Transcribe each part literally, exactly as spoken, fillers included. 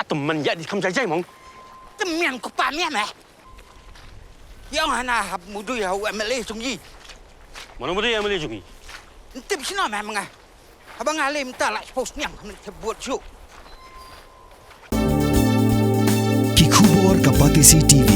Tymmen ïa di kham jai jai mong. Tymmen ko pa mian eh. Ïa nga na hap mudui ha u M L A jong i. Mano mudui M L A jong i? Ntip sino meh menga. Haba nga lem ta la post niang men te buat ju. Ki khubor ka Batesi T V.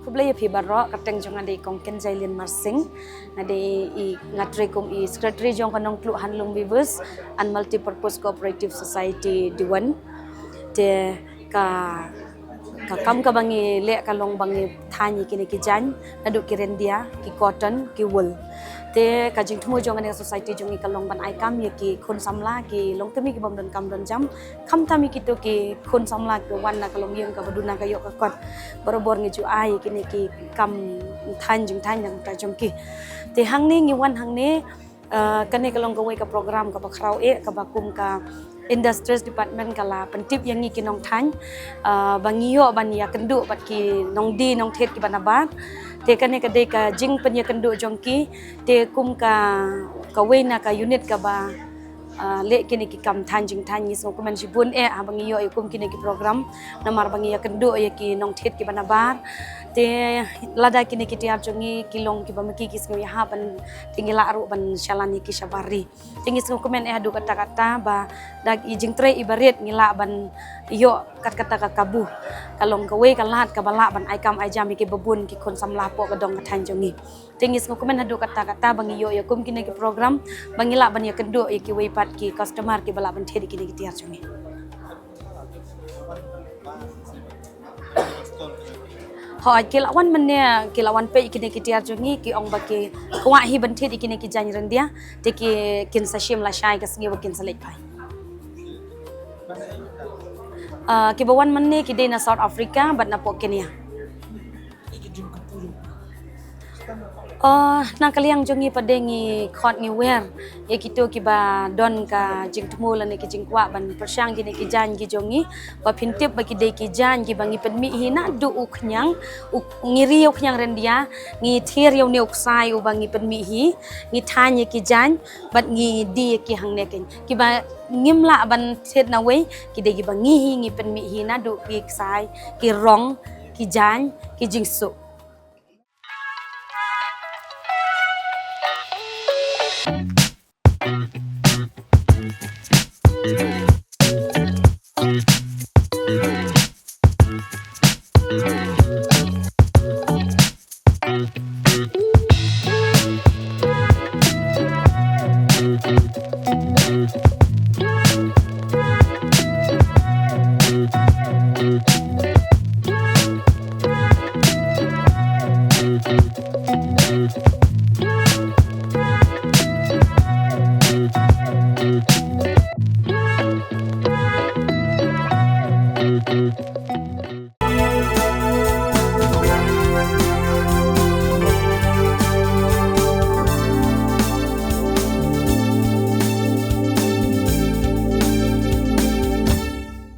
Khublei ïa phi baroh, ka kyrteng jong nga dei Kong Kenjailin Marsing. Nga dei i, nga trei kum i secretary jong ka Nongtluh Handloom Weavers and Multipurpose Cooperative Society Diwan. Te ka, ka kam kaba ngi leh ka long ba ngi thaiñ ïa kine ki jaiñ naduh ki ryndia, ki cotton, ki wool. Te ka jingthmu jong kane ka society jong ngi ka long ban ai kam ïa ki khun samla, ki longkmie ki bym don kam don jam, khamtam ïa kito ki khun samla ki wan na ka longïing kaba duna ka ïoh ka kot. Barabor ngi ju ai ïa kine ki kam thaiñ jingthaiñ na ka bynta jong ki. Te hangne ngi wan hangne, ah, kane ka long kawei ka program kaba khraw eh, kaba kum ka Industries Department ka la pyntip ïa ngi ki nongthaiñ, ah, ba ngi ïoh ban ïakynduh bad ki nongdie nongthied kiba nabar. Te kane ka dei ka jingpynïakynduh jong ki, te kum ka, kawei na ka unit kaba, ah, leh kine ki kam thaiñ jingthaiñ, ngi sngewkmen shibun eh haba ngi ïoh ïa kum kine ki program, namar ba ngi ïakynduh ïa ki nongthied kiba nabar. Te lada kine ki tiar jong ngi ki long kiba ma ki, ki sngew ïahap ban, te ngi lah ruh ban shalan ïa ki shabar ri. Te ngi sngewkmen eh haduh katta katta ba da i jingtrei iba rit ngi lah ban ïoh kat kata ka kabu. Ka long kawei ka lad kaba lah ban ai kam ai jam ïa kiba bun ki khun samla hapoh ka dong ka thaiñ jong ngi. Te ngi sngewkmen haduh katta katta ba ngi ïoh ïa kum kine ki program ba ngi lah ban ïakynduh ïa kiwei pat ki customer kiba lah ban thied ïa kine ki tiar jong ngi. Hooid, ki la wan mynne, ki la wan peit ïa kine ki tiar jong ngi, ki ong ba ki kwah hi ban thied ïa kine ki jaiñ ryndia, te ki, kin sa shim lashai ka sngi ba kin sa leit phai. Ah, kiba wan mynne ki dei na South Africa bad napoh Kenya. Ah, na ka liang jong ngi pat de ngi khot ngi wer ïa kito kiba don ka jingthmu lane ki jingkwah ban pyrshang kine ki jaiñ ki jong ngi, ba phin tip ba ki dei ki jaiñ kiba ngi pynmih hi naduh u khñiang, u, ngi ri ïa u khñiang ryndia, ngi thied ïa une u ksai uba ngi pynmih hi, ngi thaiñ ïa ki jaiñ bad ngi die ïa ki hangne kein. Kiba ngim lah ban thied nawei, ki dei kiba ngi hi ngi pynmih hi naduh ki ksai, ki rong, ki jaiñ, ki jingsuk.